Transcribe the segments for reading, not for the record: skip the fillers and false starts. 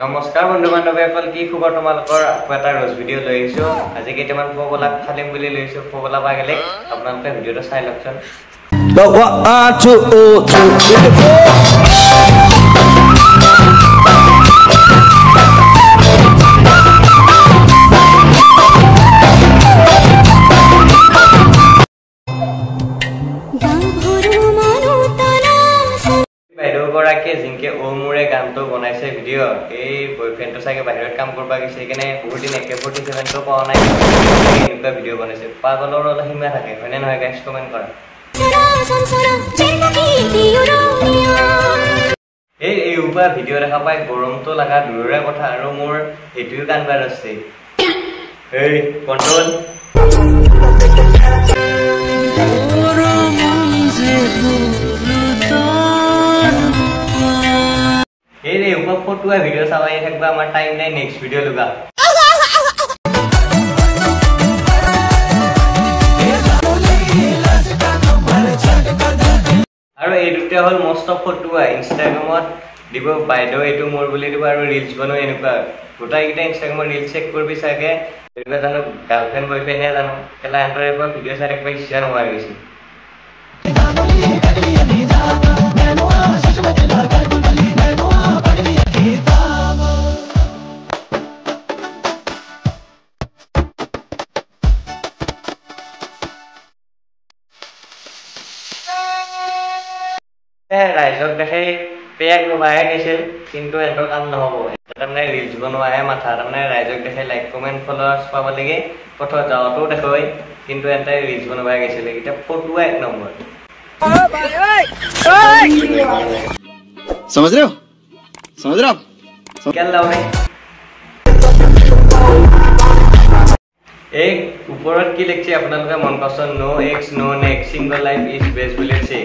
নমস্কাৰ বন্ধু বান্ধৱীসকল, কি খবৰ তোমালোকৰ? আকৌ এটা ৰ'জ ভিডিঅ' লৈ আহিছোঁ। আজি কেইটামান পগলাক ফালিম বুলি লৈছোঁ, পগলা পাগেলেক। আপোনালোকে ভিডিঅ'টো চাই লওকচোন। 1, 2, 3, 4. বাইদেউগৰাকীয়ে জিংকে অ মোৰে গানটো বনাইছে ভিডিঅ', এই বয়ফ্ৰেণ্ডটো চাগে বাহিৰত কাম কৰিব গৈছে, সেইকাৰণে বহুত দিন AK-47টো পোৱা নাই, এনেকুৱা ভিডিঅ' বনাইছে। পাগলৰ অলপ সীমা থাকে, হয়নে নহয় গাইজ? কমেণ্ট কৰা। এই এইসোপা ভিডিঅ' দেখা পাই গৰমটো লগা দূৰৰে কথা, আৰু মোৰ সেইটোও কান্দবা ধৰছে। এই কণ্ট্ৰল। এই ৰে উপা ফটোৱা ভিডিঅ' চাবাই থাকবা, আমাৰ টাইম নাই, নেক্সট ভিডিঅ' লগা। আৰু এই দুটা হ'ল মস্ত ফটোৱা, ইনষ্টাগ্ৰামত দিব বাইদেউ এইটো মোৰ বুলি দিব, আৰু ৰিলচ বনোৱা এনেকুৱা। গোটাইকেইটা ইনষ্টাগ্ৰামত ৰিলচ চেক কৰিবি চাগে, এনেকুৱা জানো গাৰ্লফ্ৰেণ্ড বয়ফ্ৰেণ্ডহে জানো, কেলা সিহঁতৰ পৰা ভিডিঅ' চাই থাকিব ইচ্ছা নোহোৱা হৈ গৈছে। ৰাইজক দেখি পেয়াক ল'বাহে গৈছিল, কিন্তু সিহঁতৰ কাম নহ'ব। তাৰমানে ৰিলচ বনোৱাহে মাথা, তাৰমানে ৰাইজক দেখি লাইক কমেণ্ট ফলোৱাৰ্ছ পাব লাগে, পথত যাওঁতেও দেখুৱাই, কিন্তু এহঁতে ৰিলচ বনাবাহে গৈছিলে। এতিয়া ফটোৱা এক নম্বৰ। समझ रहे हो? समझ रहे हो आप? এই ওপৰত কি লিখিছে আপোনালোকে মন কৰচোন, no ex no next, single life is best বুলি লিখিছে।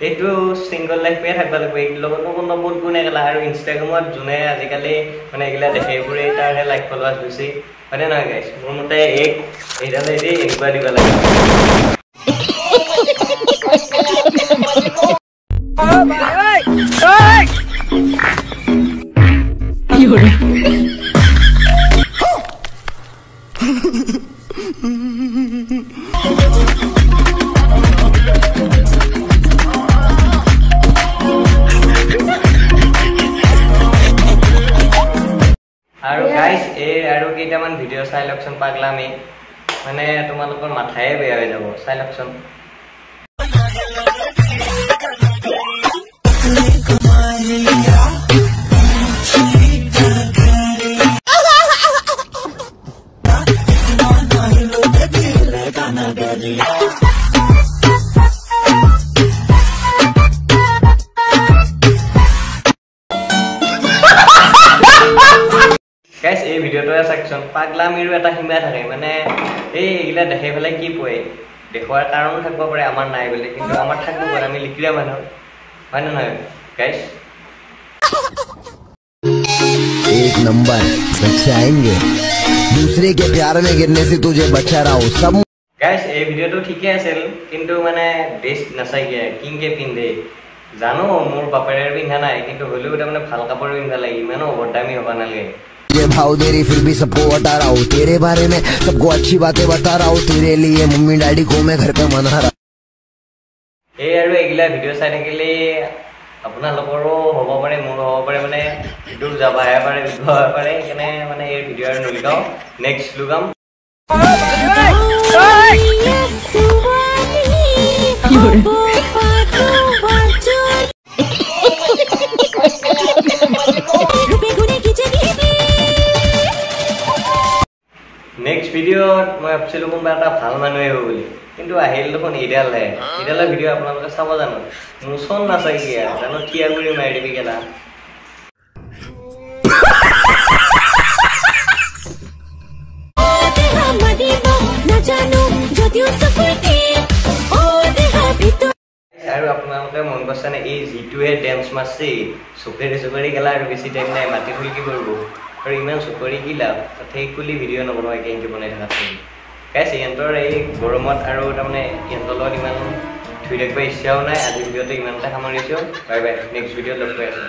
এইটো ছিংগল লাইফে থাকিব লাগিব, এইটোৰ লগতো কোনো বহুত গুণে গেলা। আৰু ইনষ্টাগ্ৰামত যোনে আজিকালি মানে এইগিলা দেখে এইবোৰে তাৰহে লাইক ফলোৱাৰ্ছ বেছি, হয়নে নহয় গাইছ? মোৰ মতে এক এইডালে দি এনেকুৱা দিব লাগে। আৰু গাইছ এই আৰু কেইটামান ভিডিঅ' চাই লওকচোন, পাগলামি মানে তোমালোকৰ মাথায়ে বেয়া হৈ যাব, চাই লওকচোন। গাইছ এই ভিডিঅ'টোৱে চাওকচোন, পাগলামিৰো এটা সীমা থাকে, মানে এই এইগিলা দেখাই পেলাই কি পয়, দেখুৱাৰ কাৰণো থাকিব পাৰে আমাৰ নাই বুলি, কিন্তু আমাৰ থাকিব পাৰে, আমি লিখিলা মানুহ, হয় নে নহয় গাইছ? एक नंबर बच्चे आएंगे, दूसरे के प्यार में गिरने से तुझे बचा रहा हूँ सब। গাইছ এই ভিডিঅ'টো ঠিকে আছিল, কিন্তু মানে ড্ৰেছ নাচাইগে কিংকে পিন্ধে জানো, মোৰ বাপেৰে পিন্ধা নাই, কিন্তু হ'লেও তাৰমানে ভাল কাপোৰ পিন্ধা লাগে, ইমানো অভদ্ৰামি হ'ব নালাগে। ये भाव दे रही फिर भी सबको हटा रहा हूँ, तेरे बारे में सबको अच्छी बातें बता रहा हूँ, तेरे लिए मम्मी डैडी को मैं घर पे मना रहा। এই আৰু এইগিলা ভিডিঅ' চাই থাকিলে আপোনালোকৰো হ'ব পাৰে, মোৰো হ'ব পাৰে, মানে দূৰ যাবাহে পাৰে, বিবাহ পাৰে, সেইকাৰণে মানে এই ভিডিঅ' আৰু নলগাওঁ, নেক্সট লগাম। নেক্সট ভিডিঅ'ত মই ভাবছিলোঁ কোনোবা এটা ভাল মানুহ আহিব বুলি, কিন্তু আহিল দেখোন এইডালহে। এইডালৰ ভিডিঅ' আপোনালোকে চাব জানো? মোচন নাচাইগে জানো, থিয়া কৰি মাৰি দিবি কেলা। আৰু আপোনালোকে মন কৰিছেনে এই যিটোহে ডেন্স মাৰছে, চকৰি চকৰি গেলা, আৰু বেছি টাইম নাই, মাটি ফুলকি কৰিব, আৰু ইমান চকৰি কি লাভ, তাতে কুলি ভিডিঅ' নবনোৱাকৈ এনেকৈ বনাই থকাতকৈ। গাইছ ইহঁতৰ এই গৰমত আৰু তাৰমানে ইহঁতৰ লগত ইমান ধুই থাকিব ইচ্ছাও নাই। আজি ভিডিঅ'টো ইমানতে সামৰিছোঁ, বাই বাই, নেক্সট ভিডিঅ'ত লগ পাই আছোঁ।